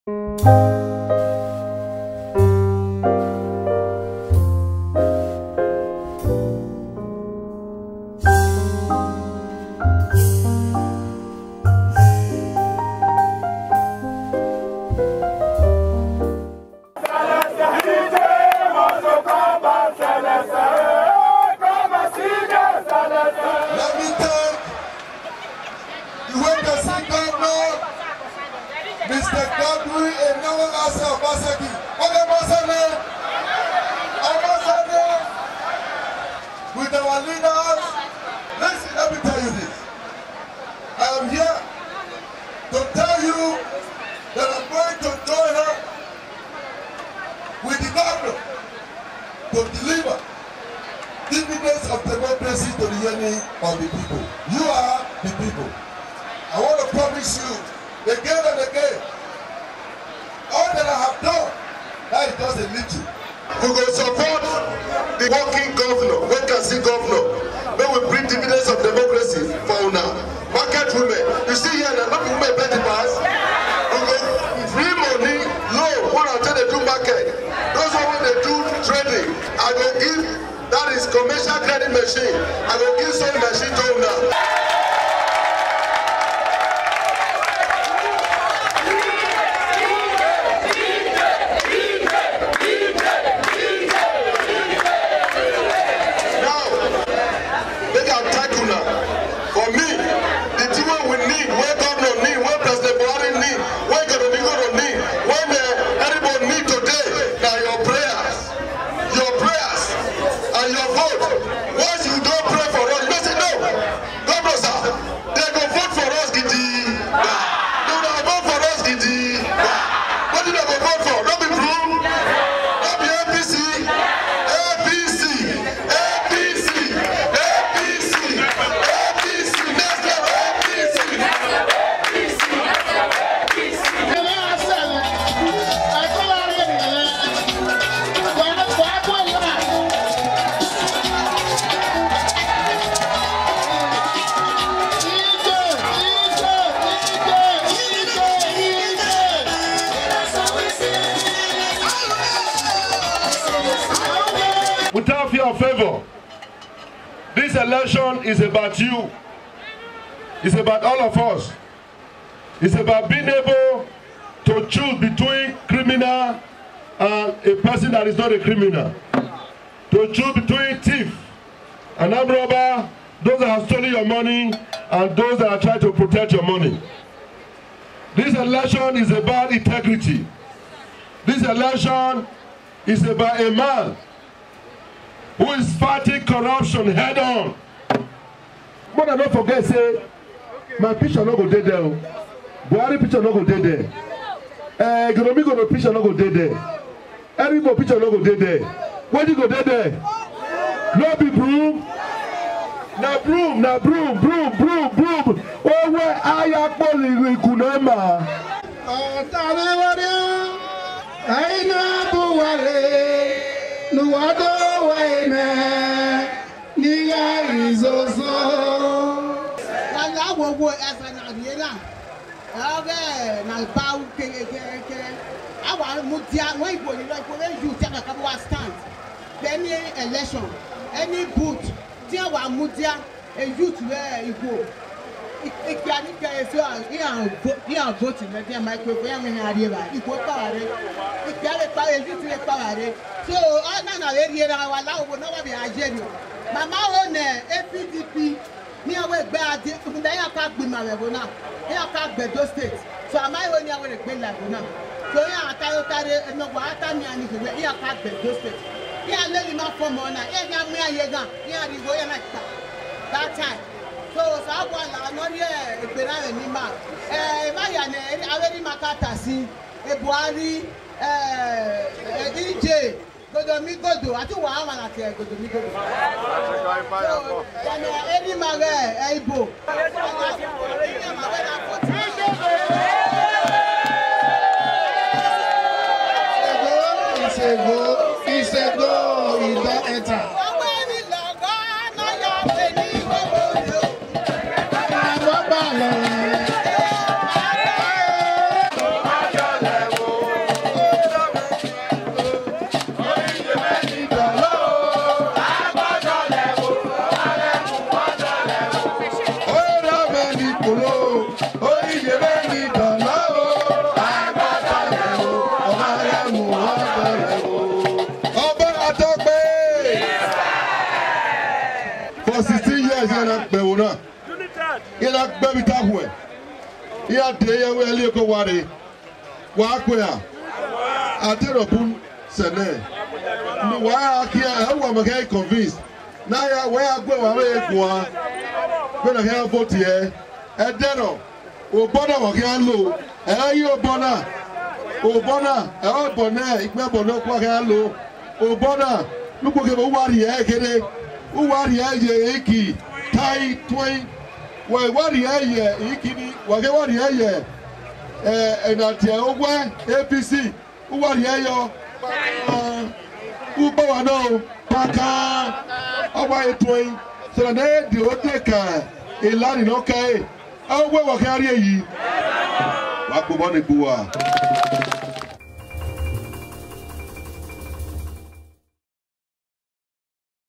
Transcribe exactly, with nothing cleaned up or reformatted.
Let me thank the way the same governor, Mister Godwin Enamolase Obaseki. Okay, Obaseki. Obaseki. With our leaders, listen, let me tell you this. I am here to tell you that I'm going to join her with the governor to deliver dividends of democracy to the yearning of the people. You are the people. I want to promise you again and again, all that I have done, that is just a little. We go support the working governor, wey can see governor. Make we bring dividends of democracy for una. Market women, you see here na, no be women plenty pass. We go free money, loan, wey una take dey do market. Those one wey dey do trading, I go give, that is commercial credit machine. I go give sewing machine to una. Now, make I thank una. For me, the thing wey we need, wey governor need, wey President Buhari need, wey Godwin Enamolase need, wey, eh, everybody need today, na your prayers, your prayers and your vote. Once you don pray for us, you know say no, governor sir, dem go vote for us gidi. Una vote for us gidi. Wetin dem go vote for? No be broom? No be A P C? A P C, A P C, A P C, A P C, next level A P C. Without fear or favor, this election is about you. It's about all of us. It's about being able to choose between criminal and a person that is not a criminal. To choose between thief and armed robber, those that have stolen your money, and those that are trying to protect your money. This election is about integrity. This election is about a man who is fighting corruption head on. But I don't forget, say, my picture no go dey there o. Buhari picture no go dey there. Eh, Godwin Enamolase picture no go dey there. Everybody picture no go dey there. Wetin go dey there? No be broom. Na broom, na broom, broom, broom, broom. Owe ayakpoli ikunema. Ọ̀tàlẹ́wọ́dẹ́, ẹ̀yin náà bù wálé, nùwádọ́ wáyé mẹ́, níyà ìzọ́zọ́. Wàlá wo wo ẹsẹ̀ náà yé náà. Ọ̀rẹ́ náà bá wù kékeré. Àwa mú díà, wọ́n ìbò yìí lọ, ìbò lè yù tí a kà ká bọ́ wá stand. Any election, any booth, tí a wà mú díà, a youth where ìbò. Ìkíá ní kẹrẹ sí ọ, ìyá vote, ìyá vote lẹ́dí ẹ̀ microphone, ìyá mi hàn rí ẹ̀ bá, ìbò pàwà rẹ̀. Ìkíá lè pàwà, a youth lè pàwà rẹ̀. So, ọ̀nà náà lè rí ẹ̀ náà wà láwùjọ náà wà bí ajé ni. Màmá wo nẹ̀ A P D P. Ní àwọn ẹgbẹ́ adé, ǹdẹ̀ yà ká gbìmọ̀ rẹ̀ wò náà, yà ká gbẹ̀dọ̀ state. So àmọ́ ìwé ni àwọn ẹgbẹ́ ìlà wò náà. So yà á táyọ̀ táyọ̀ ẹ̀nà wà á tá mi àní ìwé yà ká gbẹ̀dọ̀ state. Yà lé ní ma fọ́ mọ́ náà, yà ní amú ayé náà, yà ní ìwé yà náà kà. That time. So sọ àbọ̀ àlà àná rí ẹ̀ ẹgbẹ́ náà rẹ̀ ní ma. Ẹ̀ ẹ̀ má yà ní ẹ̀ awé ní ma ká tà sí. Ẹ̀ Buhari, ẹ̀ ẹ̀ E J. Godo mi godo, àti wà á wà láti ẹ̀ godo mi godo. So, ẹ̀nà ẹni máa rẹ̀ ẹ̀ ìbò. Ìṣègùn, ìṣègùn, ìṣègùn, ìdán ẹ̀ta. Àwọn ẹni lọ́gọ́ náà yà pé ní gbogbo rẹ̀ o. Àwọn bá lọ. na. Ina gbe mi ta hwe. Iya de ya we le ko ware. Wa kwe ya. Atero bun sene. Ni wa ya ki ya, e wa ma ke convince. Na ya we ya gbe wa we gwa. Gbe na ke ya vote ye. E dero. Ogbona wa ke ya lo. E yi ogbona. Ogbona. E ogbona. Igbe ogbona kwa ke ya lo. Ogbona. Lugbo ke bo wari e kere. U wari e ye iki. Tai twen. Wa wari e ye iki ni. Wa ke wari e ye. E, e na tie ogwe A P C. U wari e yo. U gbo wa no. Paka. Awa e twen. So na de o de ka. E la ni no ka e. Awa wa ke ari e yi. Wa gbo bo ni gbo wa.